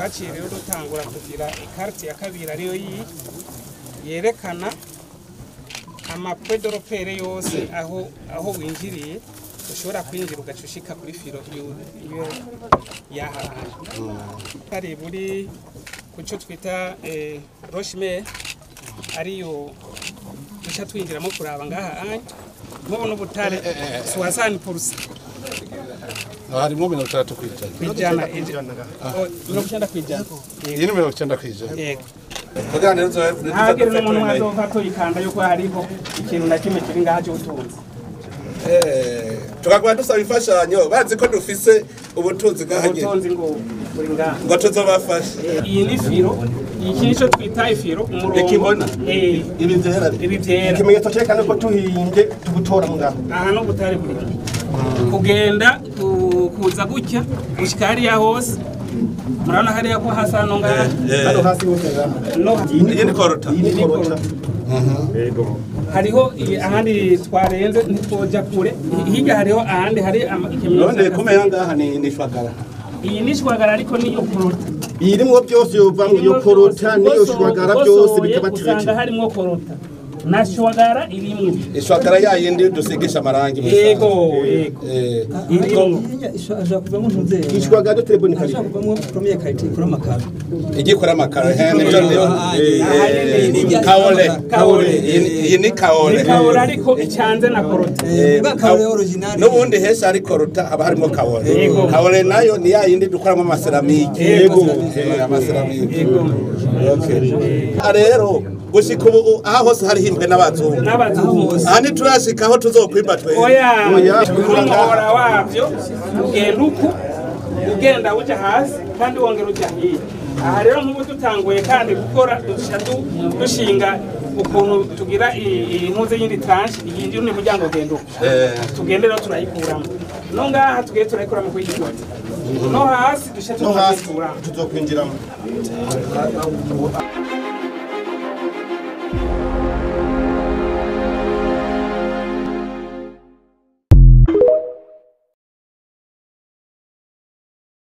Twaciye rero dutangura kugira ikarite ya kabiri, ariyo iyi yerekana ama points de repère yose, aho winjiriye ushobora kwinjira ugaca ushika kuri filon iyo yaha kare buri ku cyo twita roche-mère, ariyo duca twinjiramo kuraba ngaha. Anya mubona ubutare 60%. Harimo 60%. Kwijana. Oh, 90%. Iyi ni 90%. Yego. Kugira ngo nzo Ntagire n'umuntu azova tuyikanda yuko hariho ikintu na kimwe kiri ngaha cy'ubutunzi. Tukagwa dusaba imfashanyo, bazi ko dufise ubutunzi ngaha nyene. Ubutunzi ngo buri ngaha. Ngo tuzobafasha. Iyi ni filon, iki nico twita i filon, umurongo. Ikibona. Ibi vyera. Ibi vyera. Ikimenyetso cyerekana ko tuhimbye tubutora ngaho. Aha no butare buri kugenda kuza gutya gushika hariya hose. Murabona hariya ko hasa no ngaha. Hano hasi hose ngaha. No. Iyi ni coltan. Iyi ni coltan. Hariho ahandi twarenze, ntitwoja kure. Hirya hariho ahandi hari ikimenyetso. None kumenya ngaha ni shwagara. Iyi ni shwagara, ariko niyo coltan. Irimwo byose, yovamwo iyo coltan n'iyo shwagara, byose bikaba usanga traité. Harimwo coltan na shwagara irimwo. Ishwagara ya yindi dusigisha amarangi mu Yego. Irimwo. Ashobora kuvamo ntuzeye. Ishwagara de très bonne qualité. Ashobora kuvamo première qualité ikora amakaro. Igikora amakaro, nibyo. Kaolin. Kaolin. Iyi ni kaolin. Ni kaolin, ariko icanze na coltan. Bwa kaolin original. N'ubundi henshi hari coltan haba harimo kaolin. Yego. Kaolin nayo ni ya yindi dukoramo ama céramiques. Yego. Ama céramiques. Yego. Okay. Ah, rero gushika ubu aha hose hari himbwe n'abazungu. N'abazungu. Aha ntiturashika aho tuzokwimba twebwe. Oya. Oya. N'umuhora wavyo ugenda uku, ugenda uja hasi kandi wongera uja hirya. Aha rero nk'ubu dutanguye kandi gukora, duca dushinga ukuntu tugira impuzu y'indi tranche yinjira undi muryango ugenda uku. Tugende rero turayikuramo no ngaha, tugiye turayikuramo kuri iyi côté no hasi duca No hasi tuyikuramo. Tuzokwinjiramo.